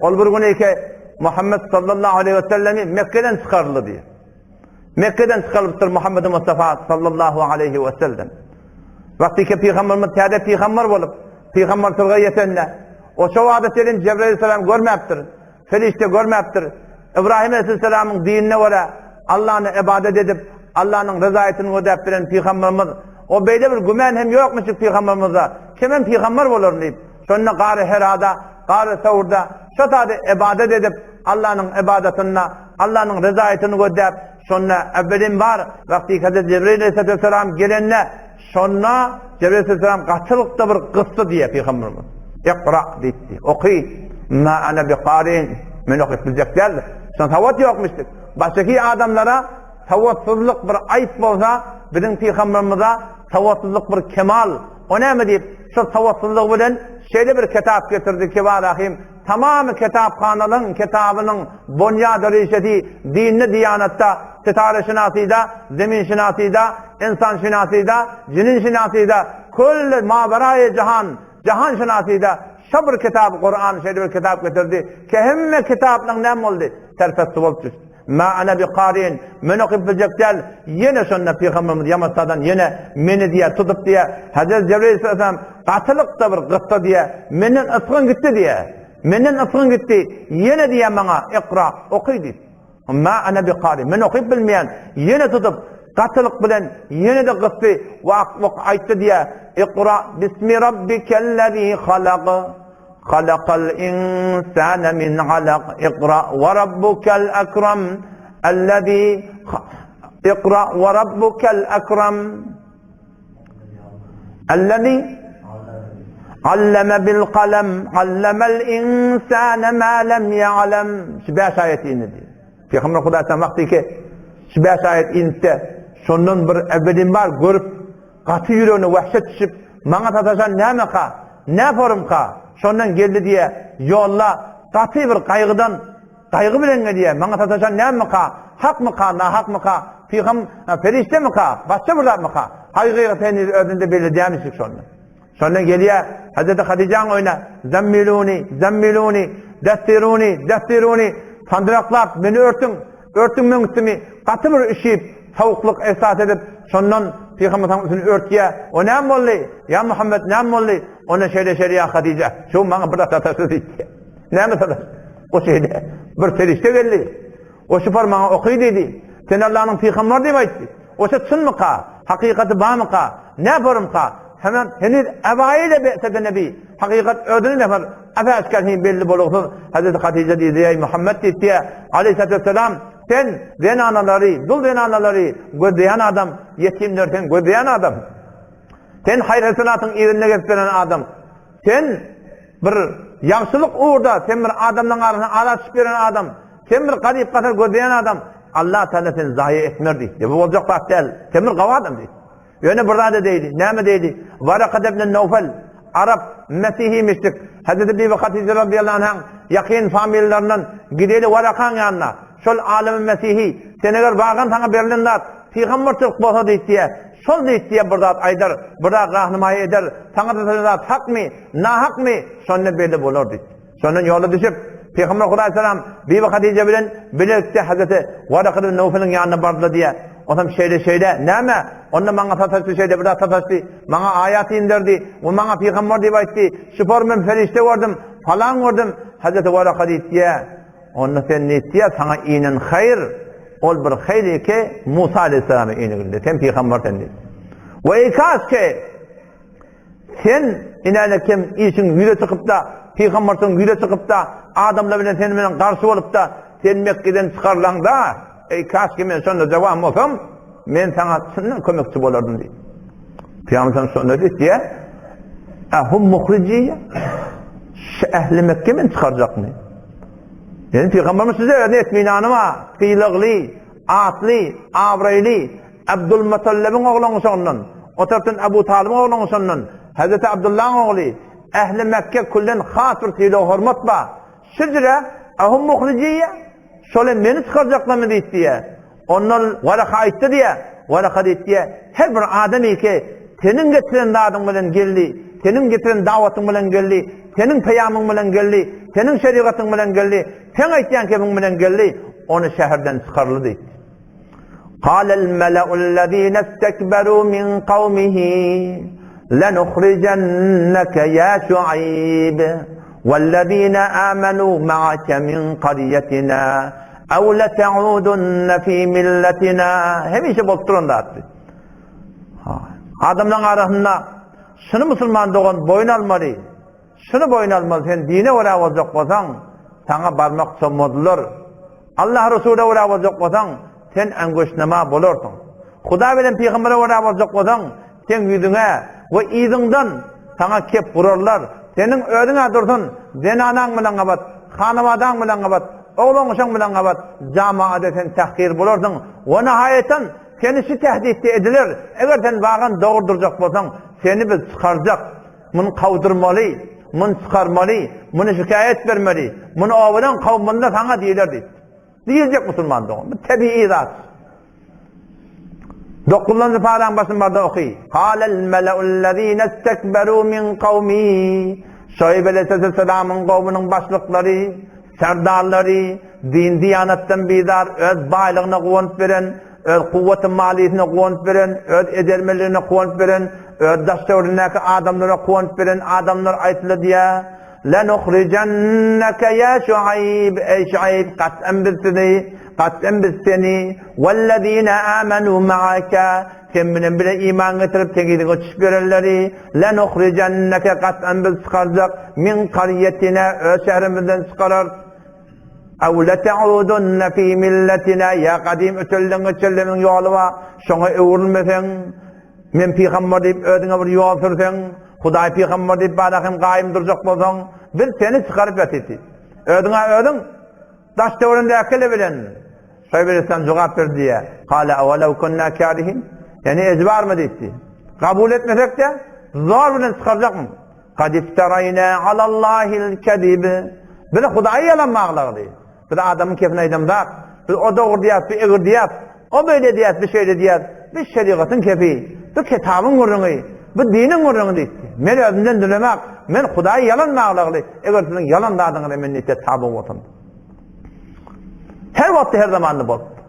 Ol bir gün eke Muhammed sallallahu aleyhi ve sellemi Mekke'den çykaryldy diýýär. Mekke'den çykarylypdyr Muhammed Mustafa sallallahu aleyhi ve sellem. Wagty ki pygamberimiz täze pygamber bolup, pygamberçilige ýetende, o şo wagta çenli Jebrail aleyhisselam görmäpdir. Perişde görmäpdir. Ybrahym aleyhisselamyň dinine görä Allany ybadat edip, Allanyň ryzaýatyny gözläp bilen pygamberimiz, o beýle bir güman hem ýokmuşyk pygamberimizde, kimem pygamber bolaryn diýip, şonda Gary Herada, Gary Sawrda şo zady ybadat edip, Allanyň ybadatynda, Allanyň ryzaýatyny gözläp, şonda äwwelim bar, wagty Hezreti Jebrail aleyhisselam gelende, Şonda Jebrail aleyhisselam gatylykda bir gysdy diýýär pygamberimiz. Ikra diýdi. Oky. Ma ana bi qarin. Men okyp biljek däl. Şonda sawat ýokmuşdyk. Başgaky adamlara sawatsyzlyk bir aýyp bolsa, biziň pygamberimize sawatsyzlyk bir kemal. O näme diýip, şol sawatsyzlygy bilen şeýle bir kitap getirdi ki, Rahim, Tamamy kitaphanalaryň kitabynyň bonýady rişesi dinde diýanatda, sitareşynasyda, zeminşynasyda, ynsanşynasyda, jininşynasyda, külli maweraýy jahan, jahanşynasyda şo bir kitap Kuran şeýle bir kitap getirdi ki hemme kitaplaryň näme boldy? Terpesi bolup düşdi. Ma ana bi karin, men okyp biljek däl, ýene şonda pygamberimiz ýamaçadan ýene meni diýýär, tutup diýýär, Hezreti Jebrail aleyhisselam gatylykda bir gyssa diýýär, menden ysgyn gitdi diýýär. Menden ysgyn gitdi, ýene diýýär maňa, Ikra, oky diýip. Ma ana bi karin, men okyp bilmeýän, ýene tutup, gatylyk bilen ýene-de gysdy, wak aýtdy diýýär, Ikra bismi rabbikellezi halak. Halakal insane min alak ikra we rabbukel ekram ellezî ikra we rabbukel ekram ellezî alleme bil kalem allemel insane ma lem ya'lem şu 5 aýet indi. Peygamber Hudaý sen wagty ki şu 5 aýet indi şondan bir ebedin bar görüp Gaty ýüregine wehşet düşüp, Maňa sataşan nämeka? Nä forumka? Şondan geldi diýýä, ýolda gaty bir gaýgydan, gaýgy bilen gelýä, Maňa sataşan nämeka? Hakmyka, nahakmyka? Pygam, perişdemika? Başga bir zatmyka? Hakykat heniz özünde belli dälmişik şonda. Şondan gelýä, Hezreti Hatyjaň öýüne, Zemmiluni, zemmiluni, dessiruni, dessiruni, sandyraklap, meni örtüň, Örtüň meň üstümi, gaty bir üşüp, sowuklyk esas edip, şondan Pygamber üstüni örtýär. O näme boldy? Ýa Muhammet näme boldy? Onda şeýle-şeýle ýa Hatyja, şu maňa bir zat sataşdy diýdi. Näme sataşdy? O şeýle bir perişde geldi. O şupar maňa oky diýdi. Sen Allanyň pygamberi diýip aýtdy. O şu çynmyka? Hakykaty barmyka? Nä borumka? Hemen heniz ewaýyl be'sede nebi. Hakykat özüni nefer äşgär hem belli bolugsyz. Hazreti Hatyja diýdi, Eý Muhammet diýdi, Aleyhissalatu vesselam, sen zenanalary, dul zenanalary gözleýän adam, ýetimleri sen gözleýän adam. Sen haýyr-hasenatyň yzynda gezip ýören adam. Sen bir ýagşylyk ugurda, sen bir adamlaryň arasynda araçyp ýören adam. Sen bir garyp-gasar gözleýän adam. Allah Taala seni zaýa etmer diýdi. Bu boljak zat däl. Sen bir gawy adam diýdi. Ýöne bir zat edeýdi. Näme edeýdi? Warakat ibn Nawfal, arap, mesihi müşrik, Hezreti Bibi Hatyja radiyallahu anhaň ýakyn familiýalaryndan gideli Warakaň ýanyna. Şol alymy mesihi, sen eger wagan saňa berlen zat pygamberçilik bolsa diýdi, şol diýdi bir zat aýdar, bir zat rahnumaýy eder, saňa da zat hakmy, nahakmy, şonda belli bolar diýdi. Şondan ýola düşüp, Pygamber Hudaý salam Bibi Hatyja bilen bilelikde Hazreti Waraka ibn Nawfalyň ýanyna bardylar diýýär. Onam şeýle şeýle, näme? Onda maňa sataşdy, şeýle bir zat sataşdy. Maňa aýat inderdi we maňa pygamber diýip aýtdy. Şupar men perişde gördüm, falan gördüm. Hazreti Waraka diýdi, Onda sen diýdi, saňa inen haýyr, ol bir haýyr ki Musa aleyhissalama inigildi. Sen pygamber sen diýdi. We eý kaş ki Sen inäne kem işiň ýüze çykyp-da, pygamberçiligiň ýüze çykyp-da, adamlar bilen seniň bilen garşy bolup-da, sen Mekgeden çykarylaňda, eý, kaşki men şonda jawan bolsam, men saňa çyndan kömekçi bolardym diýdi. Pygamber şonda diýdi, Ahum muhrijiýe? Şu ähli Mekke men çykarjakmy? Ýani pygamberimiz size özüne etminany bar, sylagly, atly, abraýly, Abdulmutallabyň ogluň şondan, o tarapdan Abu Talybyň ogluň şondan, Hazreti Abdullaň ogly, ähli Mekke külden has bir sylag-hormat bar. Şüjre, ahum muhrijiýe, şol hem meni çykarjaklarmy diýip diýýär. Ondan Waraka aýtdy diýýär. Waraka diýip diýýär, her bir adam ki seniň getiren zadyň bilen geldi, seniň getiren dawatyň bilen geldi. seniň peýamyň bilen geldi, seniň şerigatyň bilen geldi, seň aýtýan kebiň bilen geldi, ony şäherden çykarly diýdi. Kalel mele'ullezine istekberu min kawmihi lenuhrijenneke ýa Şuaýb wellezine amenu ma'ake min qarýetina ew lete'udunne fi milletina hemişe bolup duran zatdy. Adamlaryň arasynda şuny musulman dogan boýun almaly, şuny boýun almaly, sen dine görä boljak bolsaň, saňa barmak çommadylar. Allah Resula görä boljak bolsaň, sen äňgeçnama bolarsyň. Hudaý bilen pygambere görä boljak bolsaň, seň ýüzüňe we yzyňdan saňa kep gurarlar. Seniň özüň-ä dursun, zenanaň bilen gabat, hanabadaň bilen gabat, oglan-uşaň bilen gabat, jamaada sen tahkir bolarsyň. We nahaýatan, Seni şu tehditde ediler, eger sen wagan dogry durjak bolsaň, seni biz çykarjak. Muny kowdurmaly, muny çykarmaly, muny şikaýat bermeli, muny obadan kowmaly-da saňa diýler diýipdir. Diýiljek musulman dogan, bu tebigy zat. Dokuzynjy paraň başyny barda oky. Kalel mele'ullezine istekberu min kawmi. Şoýb aleyhisselamyň kowmunyň başlyklary, Serdarlary din-diýanatdan bizar, öz baýlygyna guwanyp beren, öz kuwwaty malysyna guwanyp beren, öz edermenligine guwanyp beren, öz daş-töweregindäki adamlara guwanyp beren adamlar aýtdylar diýýär, Lenuhrijenneke ýa Şuaýb, eý Şuaýb, kasam biz sizi, kasam biz seni, wellezine amenu maake, Sen bilen bile iman getirip, seň yzyňa düşüp ýörenleri, Lenuhrijenneke, kasam biz çykarjak, min karýetina, öz şäherimizden çykararys. Ew leteudunne fi milletina, ýa gadym ötelden-geçenleriň ýoly bar, şoňa öwrülmeseň, men pygamber diýip özüňe bir ýol sürseň, Hudaý pygamber diýip bana hem gaýym durjak bolsaň, biz seni çykaryp ýatyt diýip. Özüňe özüň daş-töwereňdäkiler bilen Şaýyp aleyhisselam jogap berdi diýýär. Kale awalaw kunna karihin? Ýani ejbarmy diýdi. Kabul etmesek-de zor bilen çykarjakmy? Kad iftarayna alallahil kezib. Biz Hudaýa ýalan baglagly. Biz adamyň kefine aýdamzak. Biz o dogry diýýäs, bu egri diýýäs. O beýle diýýäs, bu şeýle diýýäs. Bu şerigatyň kefi, bu kitabyň gürrüňi, bu diniň gürrüňi diýdi. Men özümden dilemek, men Hudaýa ýalan baglagly. Eger siziň ýalan zadyňyza men diýse taby bolsam. Her wagtda her zamanda bolupdyr.